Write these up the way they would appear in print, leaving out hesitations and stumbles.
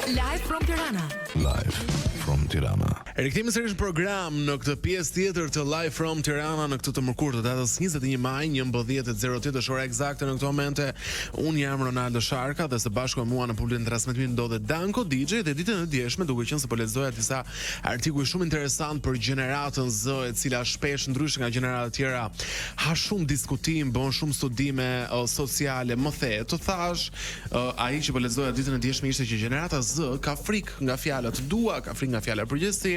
Live from Tirana. Live from Tirana. Rikthehemi sërish në program në këtë pjesë tjetër të Live from Tirana në këtë të mërkurë të datës 21 maj 11:08 është ora ekzakte në këto momente. Unë jam Ronaldo Sharka dhe së bashku me mua në pultin e transmetimit ndodhet Danko DJ dhe ditën e djeshme duke qenë se po lexoja disa artikuj shumë interesant për gjeneratën Z e cila shpesh ndryshe nga gjeneratat e tjera ha shumë diskutim, bën shumë studime uh, sociale, më the, të thash Uh, ai që po lexoja ditën e djeshme ishte që gjenerata Z ka frikë nga fjala të dua, ka frikë nga fjala përgjegjësi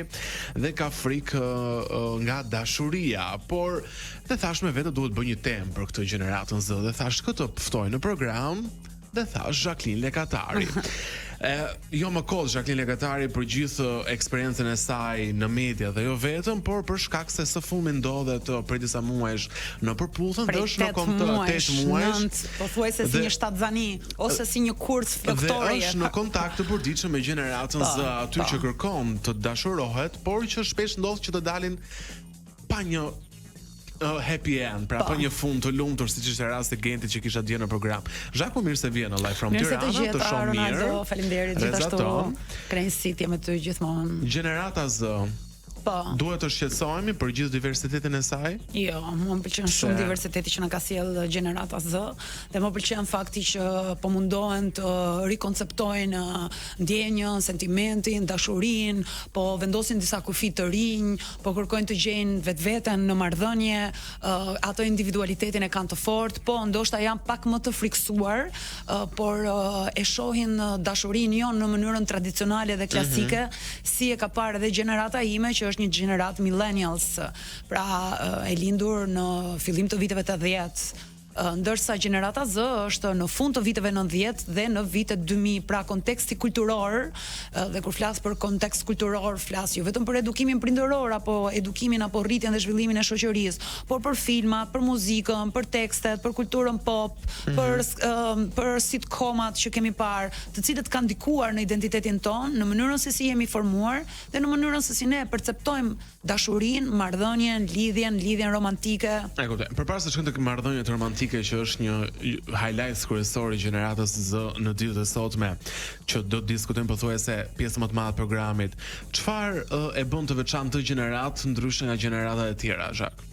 dhe ka frikë uh, nga dashuria. Por dhe thash me vete duhet bëj një temë për këtë gjeneratën Z dhe thash kë të ftoj në program dhe thash Zhaklin Lekatari. E, jo më kot Zhaklin Lekatari për gjithë eksperiencën e saj në media dhe jo vetëm, por për shkak se së fundmi ndodhet prej disa muajsh në Përputhen dhe është në kontakt 8 muajsh, pothuajse si një shtatzani ose si një kurth floktoreje. Dhe është në kontakt të përditshëm me gjeneratën po, Z, aty po. që kërkon të dashurohet, por që shpesh ndodh që të dalin pa një uh, happy end, pra po. pa një fund të lumtur siç ishte rasti i Gentit që kisha dje në program. Zhaku mirë se vjen në Live from Tirana, të, të shoh mirë. Faleminderit gjithashtu. Kënaqësi të jem me ty gjithmonë. Gjenerata Z. Po. Duhet të shqetësohemi për gjithë diversitetin e saj? Jo, mua më pëlqen shumë diversiteti që na ka sjellë gjenerata Z dhe më pëlqen fakti që po mundohen të rikonceptojnë ndjenjën, sentimentin, dashurinë, po vendosin disa kufij të rinj, po kërkojnë të gjejnë vetveten në marrëdhënie, atë individualitetin e kanë të fortë, po ndoshta janë pak më të frikësuar, por e shohin dashurinë jo në mënyrën tradicionale dhe klasike, mm -hmm. si e ka parë edhe gjenerata ime që është një gjeneratë millennials, pra e lindur në fillim të viteve 80, ndërsa gjenerata Z është në fund të viteve 90 dhe në vitet 2000, pra konteksti kulturor, dhe kur flas për kontekst kulturor, flas jo vetëm për edukimin prindëror apo edukimin apo rritjen dhe zhvillimin e shoqërisë, por për filmat, për muzikën, për tekstet, për kulturën pop, mm -hmm. për për sitcomat që kemi parë, të cilët kanë ndikuar në identitetin tonë, në mënyrën se si jemi formuar dhe në mënyrën se si ne perceptojmë dashurinë, marrëdhënien, lidhjen, lidhjen romantike. E kuptoj. Përpara se të shkojmë tek marrëdhëniet romantike që është një highlight kryesor i gjeneratës Z në ditët e sotme, që do të diskutojmë pothuajse pjesën më të madhe të programit. Çfarë e bën të veçantë këtë gjeneratë ndryshe nga gjeneratat e tjera, Zhak?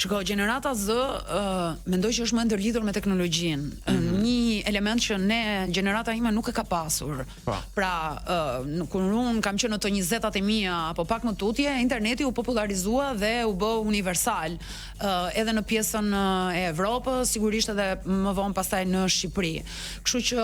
Shiko, gjenerata Z, uh, mendoj që është më e ndërlidhur me teknologjinë. Mm -hmm. Një element që ne gjenerata ime nuk e ka pasur. Po. Pra, uh, kur unë kam qenë në të njëzetat e mia apo pak më tutje, interneti u popullarizua dhe u bë universal. Uh, edhe në pjesën e Evropës, sigurisht edhe më vonë pastaj në Shqipëri. Kështu që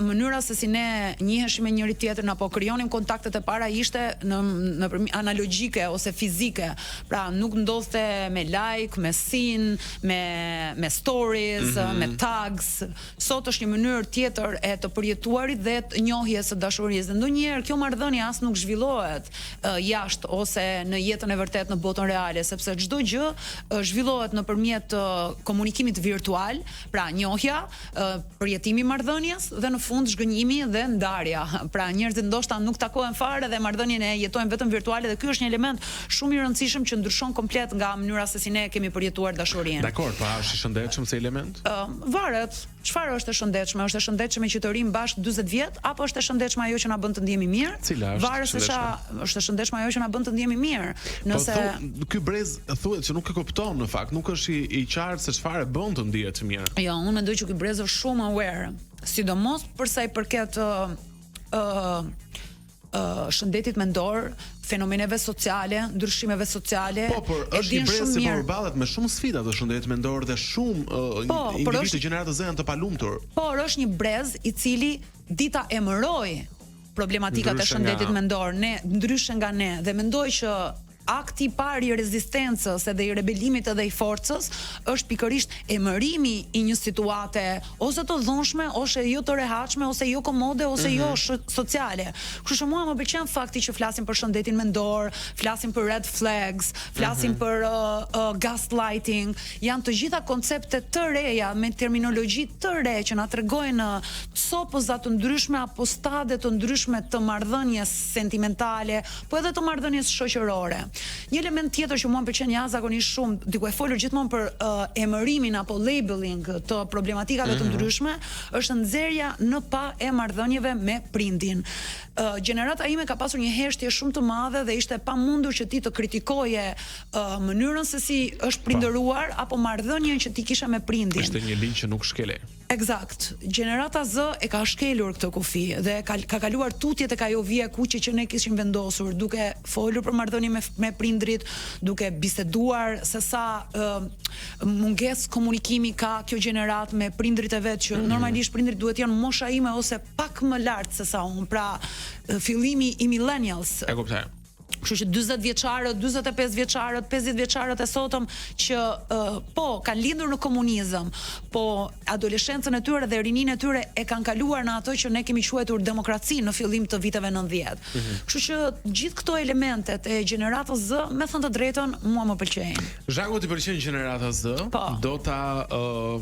mënyra se si ne njiheshim me njëri tjetrin apo krijonim kontaktet e para ishte në në analogjike ose fizike. Pra nuk ndodhte me like, me seen, me me stories, mm -hmm. me tags. Sot është një mënyrë tjetër e të përjetuarit dhe të njohjes së dashurisë. Dhe ndonjëherë kjo marrëdhënie as nuk zhvillohet uh, jashtë ose në jetën e vërtetë në botën reale, sepse çdo gjë uh, zhvillohet nëpërmjet uh, komunikimit virtual, pra njohja, përjetimi i marrëdhënies dhe në fund zhgënjimi dhe ndarja. Pra njerëzit ndoshta nuk takohen fare dhe marrëdhënien e jetojnë vetëm virtuale dhe ky është një element shumë i rëndësishëm që ndryshon komplet nga mënyra se si ne kemi përjetuar dashurinë. Dakor, po a është i shëndetshëm si element? Ë, varet. Çfarë është e shëndetshme? Është e shëndetshme që të rrimë bashkë 40 vjet apo është e shëndetshme ajo që na bën të ndihemi mirë? Cila është? Varet se ça është e shëndetshme ajo që na bën të ndihemi mirë. Po Nëse po, thu, ky brez thuhet që nuk e kupton në fakt, nuk është i, i qartë se çfarë e bën të ndihet mirë. Jo, unë mendoj që ky brez është shumë aware, sidomos për sa i përket ë uh, uh, shëndetit mendor, fenomeneve sociale, ndryshimeve sociale. Po, por është një brez që po përballet me shumë sfida të shëndetit mendor dhe shumë uh, po, individë të gjeneratës Z janë të palumtur. Por është një brez i cili di ta emërojë problematikat e shëndetit nga... mendor, ne ndryshe nga ne dhe mendoj që Akti i parë i rezistencës edhe i rebelimit edhe i forcës është pikërisht emërimi i një situate ose të dhunshme ose jo të rehatshme ose jo komode ose jo sociale. Kështu që mua më pëlqen fakti që flasim për shëndetin mendor, flasim për red flags, flasim për gaslighting, janë të gjitha koncepte të reja me terminologji të re që na tregojnë copëza të ndryshme apo stade të ndryshme të marrëdhënies sentimentale, po edhe të marrëdhënies shoqërore. Një element tjetër që mua më pëlqen jashtëzakonisht shumë, duke folur gjithmonë për uh, emërimin apo labeling të problematikave mm -hmm. të mhm. ndryshme, është nxjerrja në pah e marrëdhënieve me prindin. Uh, gjenerata ime ka pasur një heshtje shumë të madhe dhe ishte e pamundur që ti të kritikoje uh, mënyrën se si është po. prindëruar apo marrëdhënien që ti kishe me prindin. Ishte një linjë që nuk shkelej. Ekzakt. Gjenerata Z e ka shkelur këtë kufi dhe ka ka kaluar tutje tek ajo vija e kuqe që ne kishim vendosur, duke folur për marrëdhënie me me prindërit, duke biseduar se sa ë mungesë komunikimi ka kjo gjeneratë me prindërit e vet që mm -hmm. normalisht prindërit duhet të jenë mosha ime ose pak më lart se sa unë, pra fillimi i millennials. E kuptoj. Kështu që 40 vjeçarët, 45 vjeçarët, 50 vjeçarët e sotëm që uh, po kanë lindur në komunizëm, po adoleshencën e tyre dhe rininë e tyre e kanë kaluar në atë që ne kemi quajtur demokraci në fillim të viteve 90. Mm -hmm. Kështu që gjithë këto elementet e gjeneratës Z, me thënë të drejtën, mua më pëlqejnë. Zhaku t'i pëlqen gjenerata Z? Po. Do ta uh,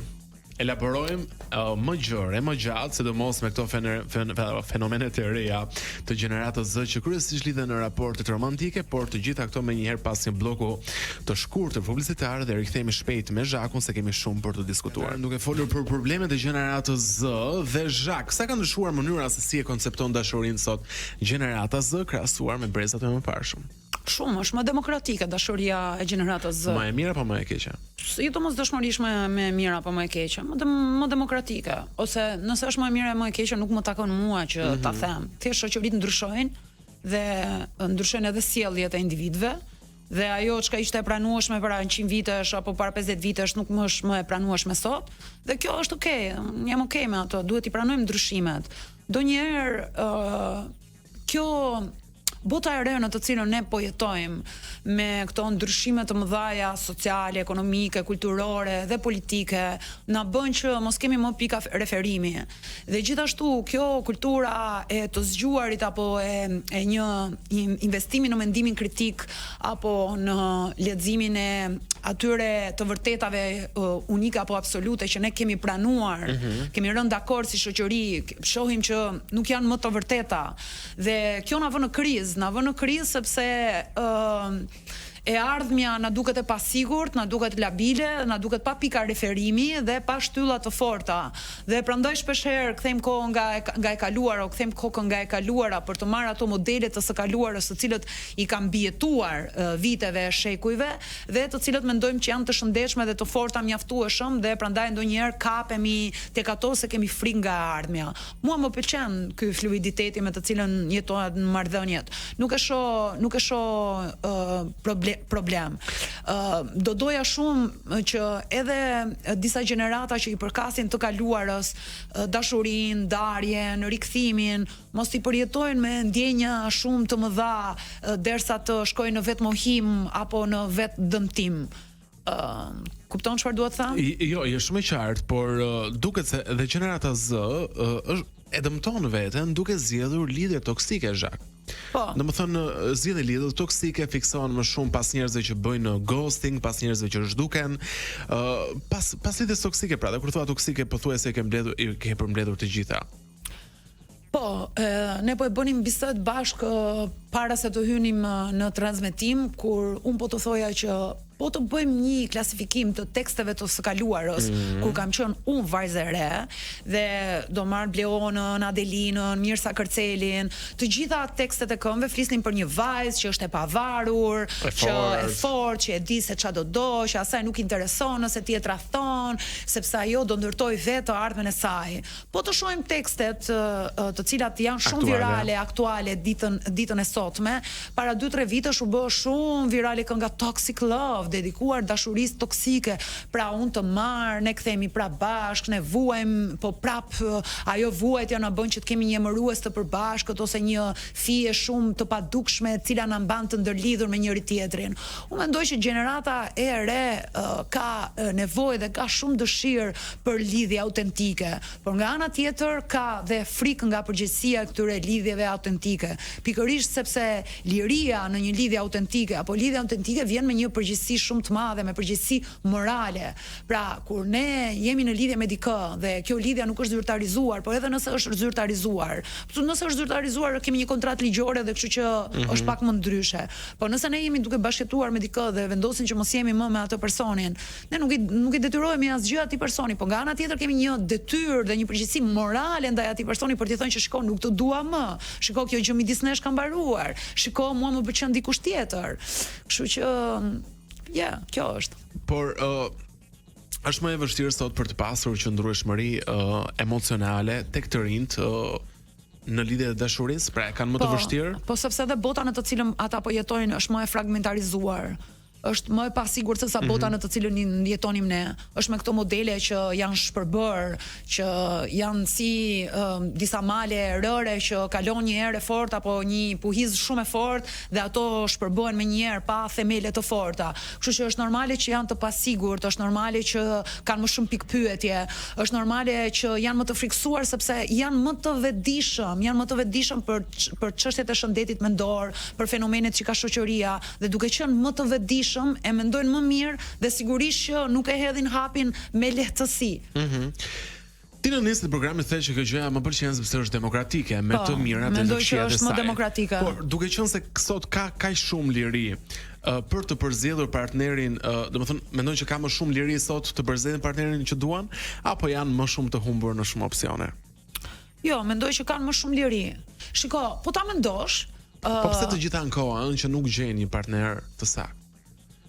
elaborojmë uh, më gjerë e më gjatë, sidomos me këto fen fen fenomenet e reja të gjeneratës Z që kryesisht lidhen në raportet romantike, por të gjitha këto menjëherë pas një blloku të shkurtër publicitar dhe rikthehemi shpejt me Zhakun se kemi shumë për të diskutuar. Duke folur për problemet e gjeneratës Z dhe Zhak, sa ka ndryshuar mënyra se si e koncepton dashurinë sot gjenerata Z krahasuar me brezat e mëparshëm? Shumë, është më demokratike dashuria e gjeneratës Z. Më e mirë apo më e keqe? Jo domosdoshmërisht më më e mirë apo më e keqe, më dem, më demokratike. Ose nëse është më e mirë e më e keqe nuk më takon mua që mm -hmm. ta mhm. them. Thjesht shoqëritë ndryshojnë dhe ndryshojnë edhe sjelljet e individëve dhe ajo çka ishte e pranueshme para 100 vitesh apo para 50 vitesh nuk më është më e pranueshme sot dhe kjo është okay, jam okay me ato, duhet t'i pranojmë ndryshimet. Ndonjëherë ë uh, kjo bota e re në të cilën ne po jetojmë, me këto ndryshime të mëdha sociale, ekonomike, kulturore dhe politike, na bën që mos kemi më pika referimi. Dhe gjithashtu kjo kultura e të zgjuarit apo e e një investimi në mendimin kritik apo në leximin e atyre të vërtetave unike apo absolute që ne kemi pranuar, mm -hmm. kemi rënë dakord si shoqëri, shohim që nuk janë më të vërteta. Dhe kjo na vë në krizë, na vë në krizë sepse ë e ardhmja na duket e pasigurt, na duket labile, na duket pa pika referimi dhe pa shtylla të forta. Dhe prandaj shpeshherë kthejmë kohën nga e, nga e kaluara, o kthejmë kokën nga e kaluara për të marrë ato modele të së kaluarës, të cilët i kanë mbijetuar viteve e shekujve dhe të cilët mendojmë që janë të shëndetshme dhe të forta mjaftueshëm dhe prandaj ndonjëherë kapemi tek ato se kemi frikë nga e ardhmja. Mua më pëlqen ky fluiditeti me të cilën jetohet në marrëdhëniet. Nuk e shoh, nuk e shoh uh, problem. Uh, do doja shumë që edhe disa gjenerata që i përkasin të kaluarës, dashurinë, ndarjen, rikthimin, mos t'i përjetojnë me ndjenja shumë të mëdha derisa të shkojnë në vetmohim apo në vetëdëmtim. Ë, kupton çfarë dua të them? Jo, je shumë e qartë, por uh, duket se edhe gjenerata Z uh, është e dëmton veten duke zgjedhur lidhje toksike Zhak. Po. Domethënë zgjedhin lidhje toksike, fiksohen më shumë pas njerëzve që bëjnë ghosting, pas njerëzve që zhduken, ë uh, pas pas lidhjes toksike pra, dhe kur thua toksike pothuajse e ke mbledhur i ke përmbledhur të gjitha. Po, e, ne po e bënim bisedë bashkë para se të hynim në transmetim kur unë po të thoja që po të bëjmë një klasifikim të teksteve të së kaluarës, mm -hmm. kur kam qenë unë vajzë e re dhe do marr Bleonën, Adelinën, Mirsa Kërcelin, të gjitha tekstet e këngëve flisnin për një vajzë që është e pavarur, e që e fortë, që e di se ça do do, që asaj nuk intereson nëse ti e tradhton, sepse ajo do ndërtojë vetë të ardhmen e saj. Po të shohim tekstet të cilat janë shumë virale, aktuale ditën ditën e sotme, para 2-3 vitesh u bë shumë virale kënga Toxic Love, dedikuar dashurisë toksike. Pra unë të marr, ne kthehemi prap bashkë, ne vuajmë, po prap ajo vuajtja na bën që të kemi një emërues të përbashkët ose një fije shumë të padukshme e cila na mban të ndërlidhur me njëri tjetrin. Unë mendoj që gjenerata e re ka nevojë dhe ka shumë dëshirë për lidhje autentike, por nga ana tjetër ka dhe frikë nga përgjegjësia e këtyre lidhjeve autentike, pikërisht sepse liria në një lidhje autentike apo lidhja autentike vjen me një përgjegjësi shumë të madhe, me përgjegjësi morale. Pra, kur ne jemi në lidhje me dikë dhe kjo lidhja nuk është zyrtarizuar, po edhe nëse është zyrtarizuar, nëse është zyrtarizuar kemi një kontratë ligjore dhe kështu që mm -hmm. është pak më ndryshe. Po nëse ne jemi duke bashkëjetuar me dikë dhe vendosim që mos jemi më me atë personin, ne nuk i nuk i detyrohemi asgjë atij personi, po nga ana tjetër kemi një detyrë dhe një përgjegjësi morale ndaj atij personi për t'i thënë që shiko nuk të dua më, shiko kjo gjë midis nesh ka mbaruar, shiko mua më pëlqen dikush tjetër. Kështu që ja, yeah, kjo është. Por uh, është më e vështirë sot për të pasur qëndrueshmëri uh, emocionale tek të rinjtë uh, në lidhje të dashurisë, pra e kanë më po, të vështirë? Po sepse edhe bota në të cilën ata po jetojnë është më e fragmentarizuar është më e pasigurt se sa bota mm -hmm. në të cilën jetonim ne. Është me këto modele që janë shpërbërë, që janë si um, disa male rëre që kalon një erë e fortë apo një puhizë shumë e fortë dhe ato shpërbëhen menjëherë pa themele të forta. Kështu që është normale që janë të pasigurt, është normale që kanë më shumë pikëpyetje, është normale që janë më të frikësuar sepse janë më të vetëdijshëm, janë më të vetëdijshëm për për çështjet e shëndetit mendor, për fenomenet që ka shoqëria dhe duke qenë më të vetëdijshëm e mendojnë më mirë dhe sigurisht që nuk e hedhin hapin me lehtësi. Mhm. Mm Ti në nisje të programit the që kjo gjëja më pëlqen sepse është demokratike, me po, të mirat dhe të këqijat e saj. Mendoj që është më demokratike. Por duke qenë se sot ka kaq shumë liri uh, për të përzgjedhur partnerin, uh, domethënë mendon që ka më shumë liri sot të përzgjedhin partnerin që duan apo janë më shumë të humbur në shumë opsione? Jo, mendoj që kanë më shumë liri. Shiko, po ta mendosh, Po pse të gjitha ankohen që nuk gjejnë një partner të saktë?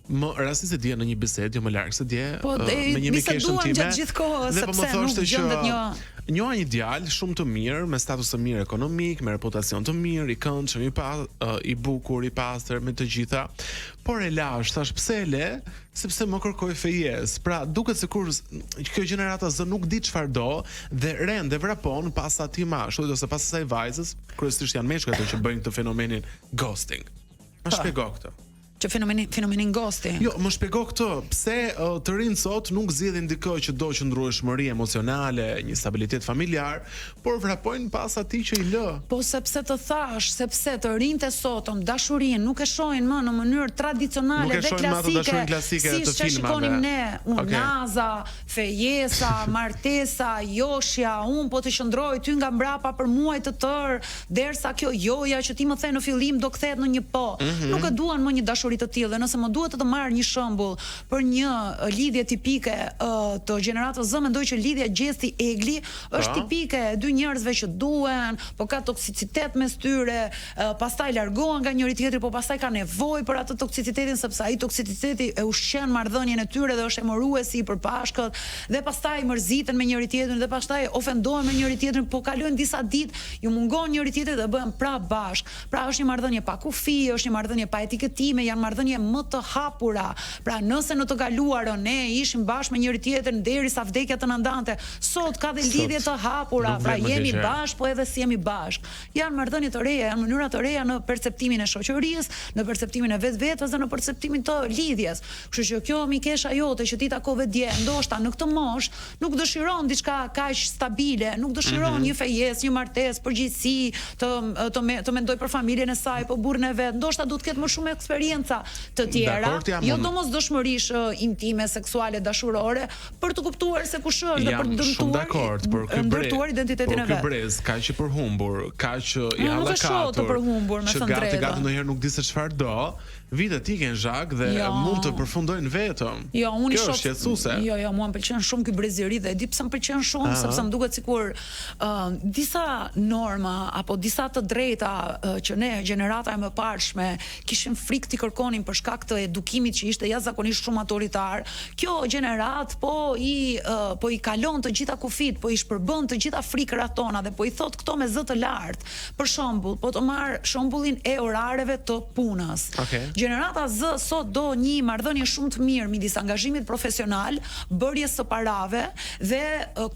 Më rasti se dje në një bisedë, jo më larg se dje, po, uh, me një mikeshën time. Gjatë gjithë kohës, dhe po më thoshte që një njoha një djalë shumë të mirë, me status të mirë ekonomik, me reputacion të mirë, i këndshëm, i pa, uh, i bukur, i pastër, me të gjitha. Por e lashë, thashë pse e le? Sepse më kërkoi fejesë. Pra, duket sikur kjo gjenerata Z nuk di çfarë do dhe rend e vrapon pas atij mashkullit ose pas asaj vajzës, kryesisht janë meshkujt ato që bëjnë këtë fenomenin ghosting. Ma po. shpjego këtë. Që fenomeni fenomenin ghosting. Jo, më shpjego këtë, pse uh, të rinjtë sot nuk zgjedhin dikë që do qëndrueshmëri emocionale, një stabilitet familjar, por vrapojnë pas atij që i lë. Po sepse të thashë, sepse të rinjtë e sotëm dashurinë nuk e shohin më në mënyrë tradicionale dhe klasike, klasike siç e shikonim ne, unaza, okay. fejesa, martesa, joshja, unë po të qëndroj ty nga mbrapa për muaj të tërë, derisa kjo joja që ti më the në fillim do kthehet në një po. Mm -hmm. Nuk e duan më një dashuri të tillë dhe nëse më duhet të të marr një shembull për një lidhje tipike uh, të gjeneratës Z, mendoj që lidhja Gjesti Egli Është tipike e dy njerëzve që duhen, po ka toksicitet mes tyre, pastaj largohen nga njëri tjetri, po pastaj kanë nevojë për atë toksicitetin sepse ai toksiciteti e ushqen marrëdhënien e tyre dhe është emëruesi i përbashkët dhe pastaj mërziten me njëri tjetrin dhe pastaj ofendohen me njëri tjetrin, po kalojnë disa ditë, ju mungon njëri tjetri dhe bëhen prapë bashkë. Pra është një marrëdhënie pa kufi, është një marrëdhënie pa etiketime, janë marrëdhënie më të hapura. Pra nëse në të kaluarën ne ishim bashkë me njëri tjetrin derisa vdekja të na ndante, sot ka dhe lidhje të hapura, pra jemi bashkë, po edhe s'jemi bashkë. Janë marrëdhënie të reja, janë mënyra të reja në perceptimin e shoqërisë, në perceptimin e vetvetes dhe në perceptimin të lidhjes. Kështu që kjo mikesha jote që ti takove dje, ndoshta në këtë moshë nuk dëshiron diçka kaq stabile, nuk dëshiron mm -hmm. një fejesë, një martesë, përgjegjësi, të të me, të mendojë për familjen e saj, po burrin e vet, ndoshta do të ketë më shumë eksperienca të tjera, jo domosdoshmërisht intime, seksuale, dashurore, për të kuptuar se kush është dhe për të dëmtuar dakord, por ky ndërtuar identitetin e vet. Por ky brez kaq i përhumbur, kaq i hallakatur. Nuk e shoh të përhumbur, me thënë drejtën. Që gati gati ndonjëherë nuk di se çfarë do, Vitet ikin Zhak dhe jo. mund të përfundojnë vetëm. Jo, unë i shoh. Kjo është shqetësuese. Jo, jo, mua më pëlqen shumë ky brez i ri dhe e di pse më pëlqen shumë, Aha. sepse më duket sikur uh, disa norma apo disa të drejta uh, që ne gjenerata e mëparshme kishim frikë t'i kërkonim për shkak të edukimit që ishte jashtëzakonisht shumë autoritar. Kjo gjeneratë po i uh, po i kalon të gjitha kufijtë, po i shpërbën të gjitha frikërat tona dhe po i thotë këto me zë të lartë. Për shembull, po të marr shembullin e orareve të punës. Okay. Gjenerata Z sot do një marrëdhënie shumë të mirë midis angazhimit profesional, bërjes së parave dhe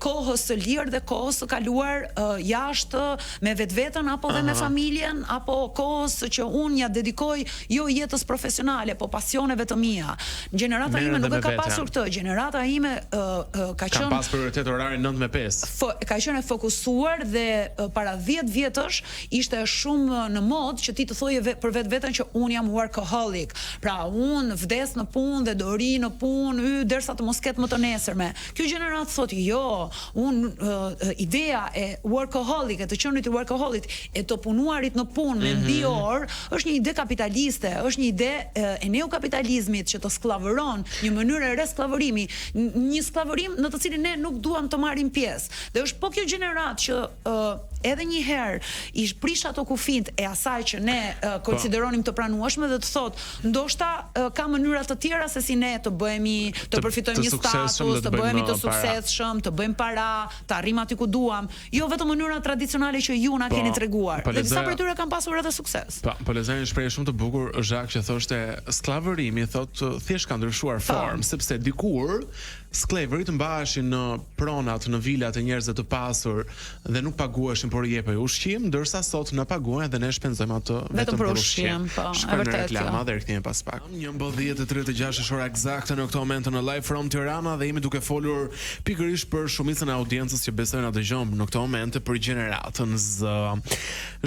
kohës së lirë dhe kohës së kaluar jashtë me vetveten apo dhe me familjen apo kohës që unë ia dedikoj jo jetës profesionale, po pasioneve të mia. Gjenerata ime nuk e ka pasur këtë. Gjenerata ime ka qenë Ka pas prioritet orarin 9 me 5. Fo, ka qenë e fokusuar dhe para 10 vjetësh ishte shumë në modë që ti të thoje ve, për vetveten që unë jam workaholic. workaholic. Pra unë vdes në punë dhe do rri në punë y derisa të mos ketë më të nesërme. Kjo gjeneratë thotë jo, unë uh, ideja e workaholic, e të qenit workaholic, e të punuarit në punë me mbi mhm. orë, është një ide kapitaliste, është një ide e neokapitalizmit që të skllavëron, një mënyrë e re skllavërimi, një skllavërim në të cilin ne nuk duam të marrim pjesë. Dhe është po kjo gjeneratë që uh, edhe një herë i prish ato kufijtë e asaj që ne uh, konsideronim të pranueshme dhe të thotë, ndoshta uh, ka mënyra të tjera se si ne të bëhemi, të, të përfitojmë një status, të, të bëhemi të suksesshëm, të bëjmë para, të arrijmë aty ku duam. Jo vetëm mënyra tradicionale që ju na po, keni treguar. Po dhe disa prej tyre kanë pasur edhe sukses. Po, po lexoja një shprehje shumë të bukur Zhak që thoshte skllavërimi thotë thjesht ka ndryshuar po. formë, sepse dikur Skllevërit mbaheshin në pronat, në vilat e njerëzve të pasur dhe nuk paguheshin por u jepej ushqim, ndërsa sot na paguajnë dhe ne shpenzojmë atë vetëm, vetëm për ushqim. Po, e vërtetë. Reklama dhe rikthehemi pas pak. 11:36 është ora ekzakte në këtë moment në Live from Tirana dhe jemi duke folur pikërisht për shumicën e audiencës që besoj na dëgjon në këtë moment për gjeneratën Z.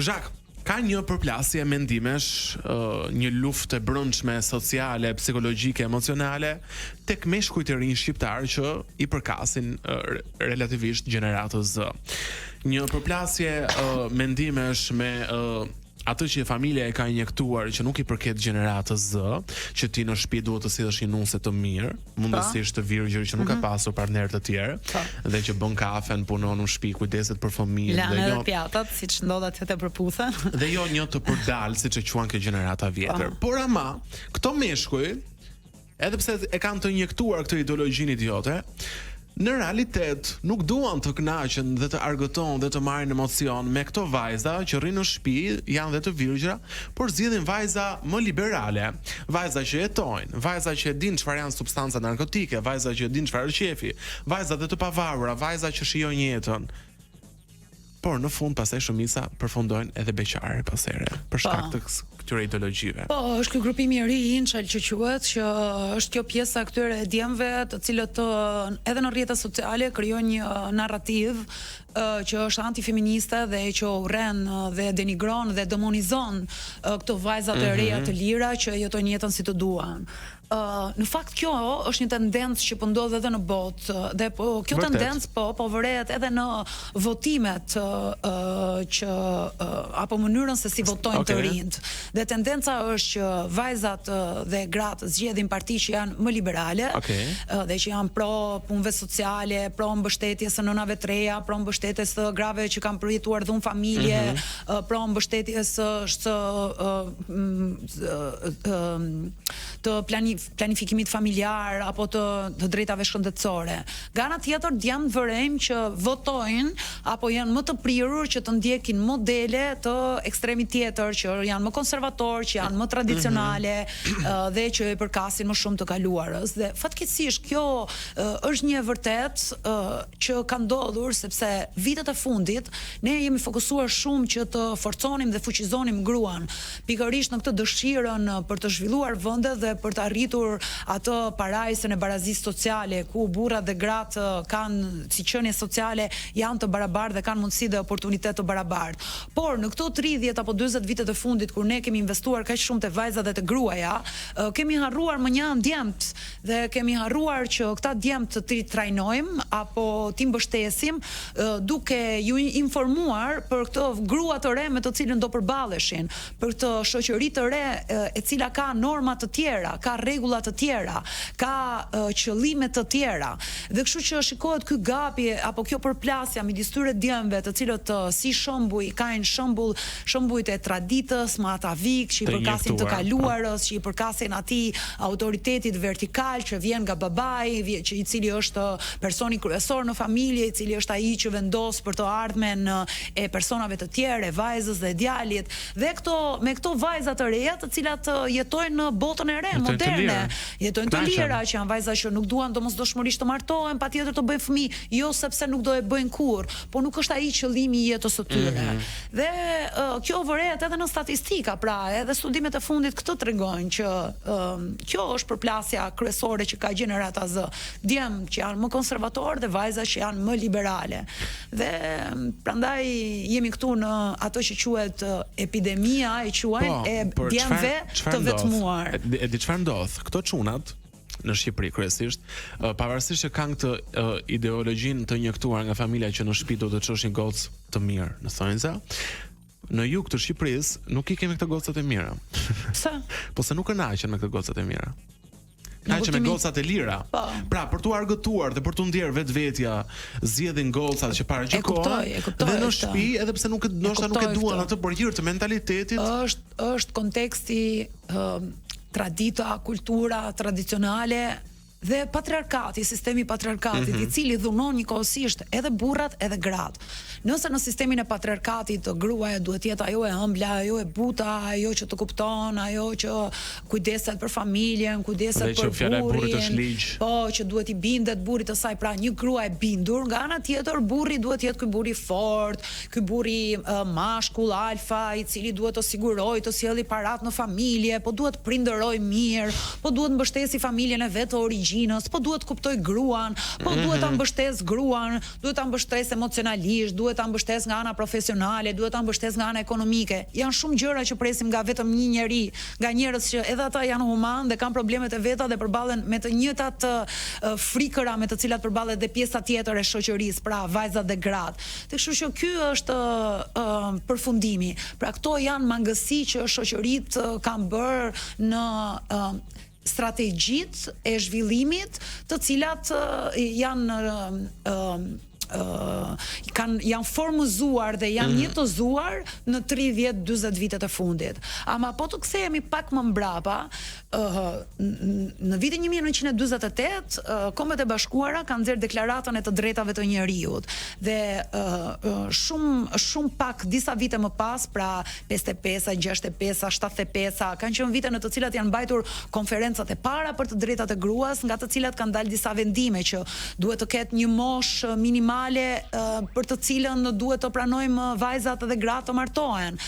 Zhak, Ka një përplasje mendimesh, një luftë e brendshme sociale, psikologjike, emocionale tek meshkujt e rinj shqiptarë që i përkasin relativisht gjeneratës Z. Një përplasje mendimesh me atë që familja e ka injektuar që nuk i përket gjeneratës Z, që ti në shtëpi duhet të sjellësh një nuse të mirë, mundësisht të virgjër që nuk ka mhm. pasur partner të tjerë po. dhe që bën kafen, punon në shtëpi, kujdeset për fëmijët dhe jo pjatat, siç ndodh atje te Përputhen. dhe jo një të përdalë siç e quan kjo gjenerata e vjetër. Po. Por ama, këto meshkuj, edhe pse e kanë të injektuar këtë ideologjinë idiote, në realitet nuk duan të kënaqen dhe të argëtohen dhe të marrin emocion me këto vajza që rrinë në shtëpi, janë dhe të virgjra, por zgjedhin vajza më liberale, vajza që jetojnë, vajza që e dinë çfarë janë substancat narkotike, vajza që e dinë çfarë është qejfi, vajza dhe të pavarura, vajza që shijojnë jetën. Por në fund pastaj shumica përfundojnë edhe beqare pas here, për shkak po. të këtyre ideologjive. Po, është ky grupimi i ri Incel që quhet, që është kjo pjesa e këtyre djemve, të cilët edhe në rrjetet sociale krijojnë një narrativë që është antifeministe dhe që urren dhe denigron dhe demonizon këto vajza të reja mhm. të lira që jetojnë jetën si të duan. Uh, në fakt kjo është një tendencë që po ndodh edhe në botë dhe po kjo Vërtet. tendencë po po vërehet edhe në votimet uh, që uh, apo mënyrën se si votojnë okay. të rinjtë. Dhe tendenca është që vajzat dhe gratë zgjedhin parti që janë më liberale okay. dhe që janë pro punëve sociale, pro mbështetjes së nënave të reja, pro mbështetjes së grave që kanë përjetuar dhunë familje, mm -hmm. pro mbështetjes së së të planifikimit familjar apo të të drejtave shëndetësore. Nga ana tjetër, djemtë vërejmë që votojnë apo janë më të prirur që të ndjekin modele të ekstremit tjetër, që janë më konservatorë, që janë më tradicionale mm -hmm. dhe që i përkasin më shumë të kaluarës. Dhe fatkeqësisht kjo është një e vërtetë që ka ndodhur sepse vitet e fundit ne jemi fokusuar shumë që të forconim dhe fuqizonim gruan. Pikërisht në këtë dëshirën për të zhvilluar vendet dhe për të arritur atë parajsën e barazisë sociale, ku burrat dhe gratë kanë si qenie sociale janë të barabartë dhe kanë mundësi dhe oportunitet të barabartë. Por në këto 30 apo 40 vitet e fundit kur ne kemi investuar kaq shumë te vajzat dhe te gruaja, kemi harruar mënjanë djemtë dhe kemi harruar që këta djemtë t'i trajnojmë apo t'i mbështesim duke ju informuar për këtë grua të re me të cilën do përballeshin, për këtë shoqëri të re e cila ka norma të tjera, ka rregulla të tjera, ka qëllime të tjera. Dhe kështu që shikohet ky gapi apo kjo përplasja midis këtyre djemve, të cilët si shembuj kanë shembull shembujt e traditës, më atavik, që i përkasin të kaluarës, që i përkasin atij autoritetit vertikal që vjen nga babai, që i cili është personi kryesor në familje, i cili është ai që vendos për të ardhmen e personave të tjerë, e vajzës dhe djalit. Dhe këto me këto vajza të reja, të cilat jetojnë në botën e re, moderne, jetojnë të lira, që janë vajza që nuk duan domosdoshmërisht të martohen, patjetër të bëjnë fëmijë, jo sepse nuk do e bëjnë kurrë, po nuk është ai qëllimi i jetës së tyre. Mm -hmm. Dhe uh, kjo vërehet edhe në statistika, pra edhe studimet e fundit këtë tregojnë që uh, kjo është përplasja kryesore që ka gjenerata Z. Djem që janë më konservatorë dhe vajza që janë më liberale. Dhe prandaj jemi këtu në ato që quhet epidemia e quajnë po, e djemve të vetmuar. E, e di çfarë ndodh? Këto çunat në Shqipëri kryesisht, pavarësisht që kanë këtë ideologjinë të injektuar nga familja që në shtëpi do të çosh një gocë të mirë, në thonjza, në jug të Shqipërisë nuk i kemi këto gocat e mira. Pse? Po se nuk kënaqen me këto gocat e mira. Kënaqen me gocat e lira. Po. Pra, për t'u argëtuar dhe për t'u ndjerë vetvetja, zgjedhin gocat që paragjykohen. E kuptoj, e kuptoj. Dhe në shtëpi, edhe pse nuk ndoshta nuk e duan atë për hir të mentalitetit. Është është konteksti ë tradita, kultura tradicionale dhe patriarkati, sistemi i patriarkatit, mm -hmm. i cili dhunon njëkohësisht edhe burrat edhe gratë. Nëse në sistemin e patriarkatit gruaja duhet të jetë ajo e ëmbla, ajo e buta, ajo që të kupton, ajo që kujdeset për familjen, kujdeset për burrin. Fjala e burrit është ligj. Po, që duhet i bindet burrit të saj, pra një grua e bindur, nga ana tjetër burri duhet të jetë ky burrë i fortë, ky burri uh, mashkull alfa, i cili duhet të sigurojë, të sjelli parat në familje, po duhet të prindërojë mirë, po duhet mbështesi familjen e vet të origjinës, po duhet të kuptojë gruan, po mm -hmm. duhet ta mhm. mbështesë gruan, duhet ta mbështesë emocionalisht, duhet ta mbështesë nga ana profesionale, duhet ta mbështesë nga ana ekonomike. Janë shumë gjëra që presim nga vetëm një njeri, nga njerëz që edhe ata janë human dhe kanë problemet e veta dhe përballen me të njëjtat frikëra me të cilat përballet dhe pjesa tjetër e shoqërisë, pra vajzat dhe gratë. Dhe kështu që ky është përfundimi. Pra këto janë mangësi që shoqëritë kanë bërë në strategjitë e zhvillimit, të cilat janë kanë janë formëzuar dhe janë mm. jetëzuar në 30-40 vitet e fundit. Ama po të kthehemi pak më mbrapa, uh, në vitin 1948, uh, Kombet e Bashkuara kanë nxjerrë deklaratën e të drejtave të njeriut dhe uh, shumë shumë pak disa vite më pas, pra 55-a, 65-a, 75-a, kanë qenë vite në të cilat janë mbajtur konferencat e para për të drejtat e gruas, nga të cilat kanë dalë disa vendime që duhet të ketë një moshë minimale për të cilën duhet të pranojmë vajzat dhe gratë të martohen.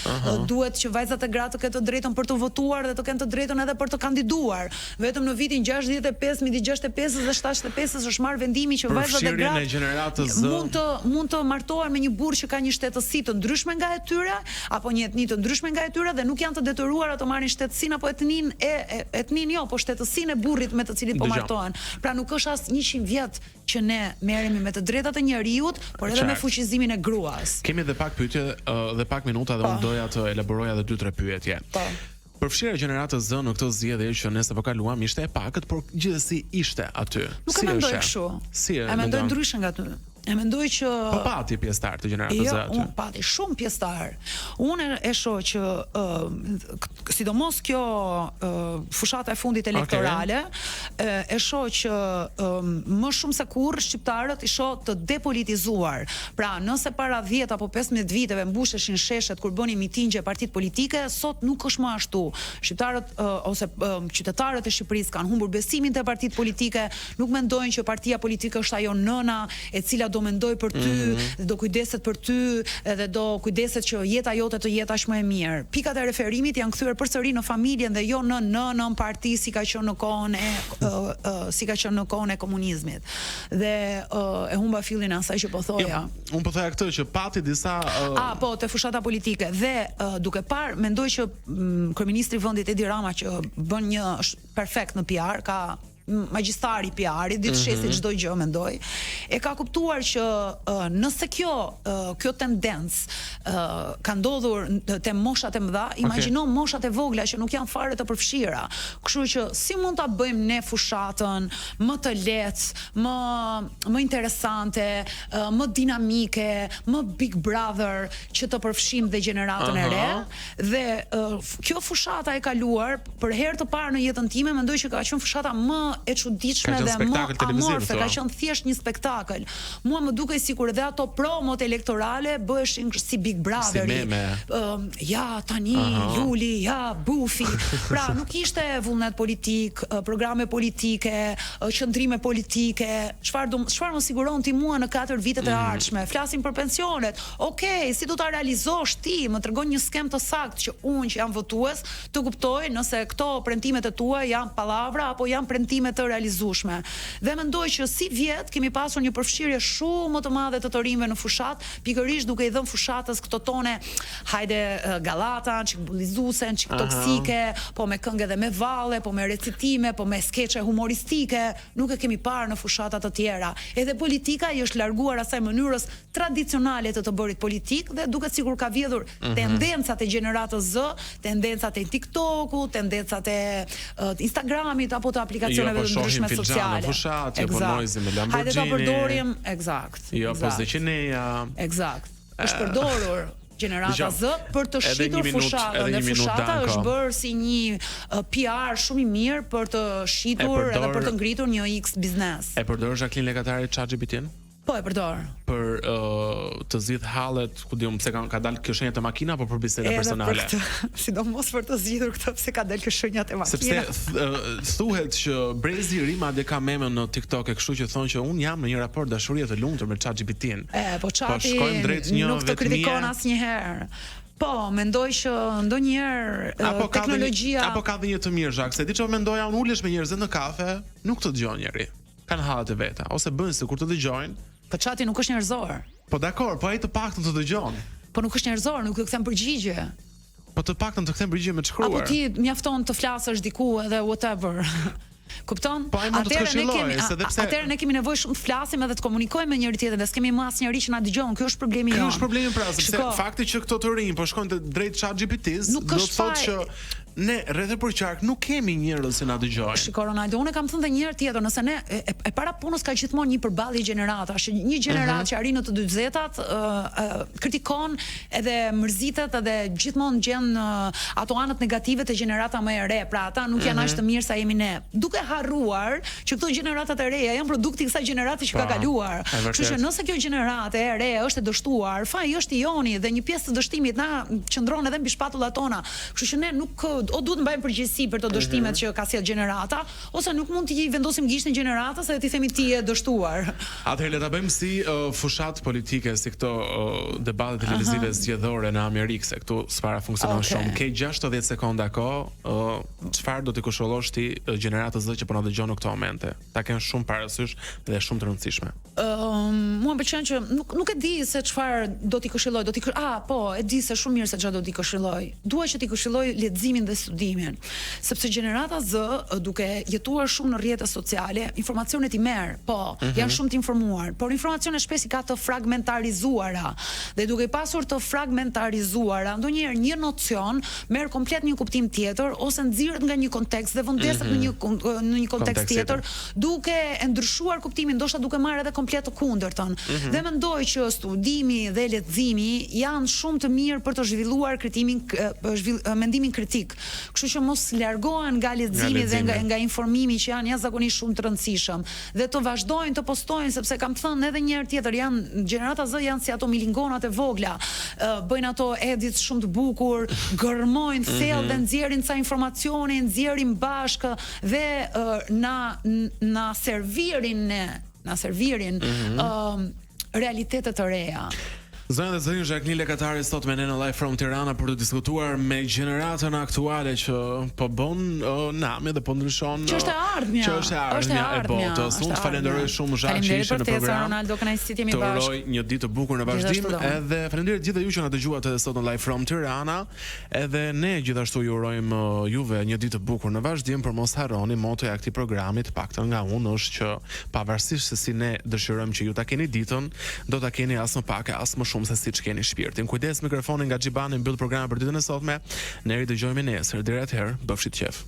Duhet që vajzat e gratë të kenë të drejtën për të votuar dhe të kenë të drejtën edhe për të kandiduar. Vetëm në vitin 65, midis 65-ës dhe 75-ës është marrë vendimi që vajzat dhe gratë mund të mund të martohen me një burrë që ka një shtetësi të ndryshme nga e tyre apo një etni të ndryshme nga e tyre dhe nuk janë të detyruara të marrin shtetësinë apo etninë e, e etninë jo, po shtetësinë e burrit me të cilin po martohen. Pra nuk është as 100 vjet që ne merremi me të drejtat e njeriut, por edhe me fuqizimin e gruas. Kemi edhe pak pyetje dhe pak minuta dhe po. unë doja të elaboroja edhe dy tre pyetje. Po. Përfshirja e gjeneratës Z në këto zgjedhje që ne sapo kaluam ishte e pakët, por gjithsesi ishte aty. Nuk e mendoj kështu. Si e, e mendoj ndryshe nga ty. E mendoj që Po pati pjesëtar të gjeneratës jo, Z aty. Jo, pati shumë pjesëtar. Unë e shoh që uh, sidomos kjo uh, fushata e fundit elektorale, okay. e, e shoh që uh, më shumë se kurrë shqiptarët i shoh të depolitizuar. Pra, nëse para 10 apo 15 viteve mbusheshin sheshet kur bënin mitingje partitë politike, sot nuk është më ashtu. Shqiptarët uh, ose uh, qytetarët e Shqipërisë kanë humbur besimin te partitë politike, Nuk mendojnë që partia politike është ajo nëna e cila do mendojë për ty mm -hmm. dhe do kujdeset për ty dhe do kujdeset që jeta jote të jetë aq më e mirë. Pikat e referimit janë kthyer përsëri në familjen dhe jo në nënën parti si ka qenë në kohën e uh, uh, si ka qenë në kohën e komunizmit. Dhe uh, e humba fillin e asaj që po thoja. Jo, unë po thoja këtë që pati disa uh... A po te fushata politike dhe uh, duke parë mendoj që mm, kryeministri i vendit Edi Rama që bën një perfekt në PR ka magjistari i PR-it, di të shesi mm -hmm. çdo gjë mendoj. E ka kuptuar që uh, nëse kjo uh, kjo tendencë uh, ka ndodhur te moshat e mëdha, imagjino okay. moshat e vogla që nuk janë fare të përfshira. Kështu që si mund ta bëjmë ne fushatën më të lehtë, më më interesante, uh, më dinamike, më Big Brother që të përfshijmë dhe gjeneratën uh -huh. e re dhe uh, kjo fushata e kaluar për herë të parë në jetën time mendoj që ka qenë fushata më e çuditshme dhe më amorfe, ka qenë thjesht një spektakël. Mua më dukej sikur edhe ato promot elektorale bëheshin si Big Brother. Si meme. Uh, ja tani Aha. Luli, ja Bufi. Pra nuk ishte vullnet politik, programe politike, qëndrime politike, çfarë do çfarë më siguron ti mua në katër vitet e mm. ardhshme? Flasim për pensionet. Okej, si do ta realizosh ti? Më tregon një skemë të saktë që unë që jam votues të kuptoj nëse këto premtimet e tua janë pallavra apo janë premtime. premtime të realizueshme. Dhe mendoj që sivjet kemi pasur një përfshirje shumë më të madhe të të rinjve në fushatë, pikërisht duke i dhënë fushatës këto tone hajde gallata, çik bullizuese, çik toksike, po me këngë edhe me valle, po me recitime, po me skeçe humoristike, nuk e kemi parë në fushata të tjera. Edhe politika i është larguar asaj mënyrës tradicionale të të bërit politikë dhe duket sikur ka vjedhur tendencat e gjeneratës Z, tendencat e TikTok-ut, tendencat e Instagramit apo të aplikacioneve jo, po të ndryshme sociale. Jo, po shohim fushat, jo po Noizy me Lamborghini. Hajde ta përdorim, eksakt. Jo, po Zeqineja. Eksakt. Është përdorur gjenerata Z për të shitur fushatën dhe fushata është bërë si një PR shumë i mirë për të shitur edhe për të ngritur një X biznes. E përdor Zhaklin Lekatari ChatGPT-n? Po e përdor. Për uh, të zgjidh hallet, ku di unë pse ka ka dalë kjo shenjë te makina apo për biseda personale. Edhe për këtë, sidomos për të zgjidhur këtë pse ka dalë kjo shenja te makina. Sepse thuhet që brezi i ri madje ka meme në TikTok e kështu që thonë që un jam në një raport dashurie të lumtur me ChatGPT-n. E, po, po chati po shkojmë drejt një nuk të kritikon asnjëherë. Po, mendoj që ndonjëherë apo teknologjia apo ka dhe një të mirë Zhak, se di çfarë mendoja unë ulesh me njerëz në kafe, nuk të dëgjon njeri. Kanë hallet e veta ose bëjnë sikur të dëgjojnë. Po chati nuk është njerëzor. Po dakor, po ai të paktën të dëgjon. Po nuk është njerëzor, nuk të kthen përgjigje. Po të paktën të kthen përgjigje me të shkruar. Apo ti mjafton të flasësh diku edhe whatever. Kupton? Po ai mund të të këshillojë, se edhe pse atëherë ne kemi nevojë shumë të flasim edhe të komunikojmë me njëri tjetrin dhe s'kemi më asnjeri që na dëgjon. Ky është problemi jonë. Ky është problemi pra, sepse Shiko, fakti që këto të rinj po shkojnë drejt ChatGPT-s, do të thotë që Ne rreth e përqark nuk kemi njerëz që na dëgjojnë. Shiko Ronaldo, unë e kam thënë dhe një herë tjetër, nëse ne e, e, e para punës ka gjithmonë një përballje gjeneratash, një gjeneratë mm -hmm. që arrin në të 40-tat, ë, ë, kritikon edhe mërzitet edhe gjithmonë gjen ë, ato anët negative të gjenerata më e re, pra ata nuk janë mm -hmm. aq të mirë sa jemi ne. Duke harruar që këto gjeneratat e reja janë produkti i kësaj gjenerate që ka kaluar. Kështu që nëse kjo gjeneratë e re është e dështuar, faji është i joni dhe një pjesë të dështimit na qëndron edhe mbi shpatullat tona. Kështu që ne nuk o duhet të mbajmë përgjegjësi për këto dështimet mm -hmm. që ka sjellë gjenerata, ose nuk mund t'i vendosim gishtin gjeneratës edhe t'i themi ti je dështuar. Atëherë le ta bëjmë si uh, fushatë politike, si këto uh, debate televizive uh -huh. zgjedhore në Amerikë, se këtu s'para funksionon okay. shumë. Ke 60 sekonda kohë, uh, çfarë do t'i këshillosh ti uh, gjeneratës Z që po na dëgjon në këto momente? Ta kenë shumë parasysh dhe shumë të rëndësishme. Ëm, mua më pëlqen që nuk nuk e di se çfarë do t'i këshilloj, do t'i ah, po, e di se shumë mirë se çfarë do t'i këshilloj. Dua që t'i këshilloj leximin dhe studimin, sepse gjenerata Z duke jetuar shumë në rrjete sociale, informacionet i merr, po, mm -hmm. janë shumë të informuar, por informacionet shpesh i ka të fragmentarizuara dhe duke i pasur të fragmentarizuara, ndonjëherë një nocion merr komplet një kuptim tjetër ose nxirret nga një kontekst dhe vendoset mm -hmm. në një në një kontekst tjetër, duke e ndryshuar kuptimin, ndoshta duke marrë edhe komplet të kundërtën. Mm -hmm. Dhe mendoj që studimi dhe leximi janë shumë të mirë për të zhvilluar kritimin zhvill, mendimin kritik. Kështu që mos largohen nga leximi, nga leximi. dhe nga, nga informimi që janë jashtëzakonisht shumë të rëndësishëm dhe të vazhdojnë të postojnë sepse kam thënë edhe një herë tjetër janë gjenerata Z janë si ato milingonat e vogla, bëjnë ato edits shumë të bukur, gërmojnë thellë mm -hmm. dhe nxjerrin ca informacione, nxjerrin bashkë dhe na na servirin ne, na servirin mm -hmm. uh, realitete të reja. Zonja dhe zotërinj, Zhaklin Lekatari sot me ne në Live from Tirana për të diskutuar me gjeneratën aktuale që po bën uh, nami dhe po ndryshon që është e ardhmja, që është e ardhmja e botës. Unë të falenderoj shumë Zhak që ishe në program. Ronaldo, kënaqësi të jemi bashkë. Të uroj një ditë të bukur në vazhdim edhe faleminderit gjithë ju që na dëgjuat edhe sot në Live from Tirana. Edhe ne gjithashtu ju urojmë juve një ditë të bukur në vazhdim, por mos harroni motoja e këtij programi, të paktën nga unë, është që pavarësisht se si ne dëshirojmë që ju ta keni ditën, do ta keni as më pak e as më shumë se siç keni shpirtin. Kujdes mikrofonin nga Xhibani mbyll programin për ditën e sotme. Ne ridëgjohemi nesër. Deri atëherë, bëfshit qejf.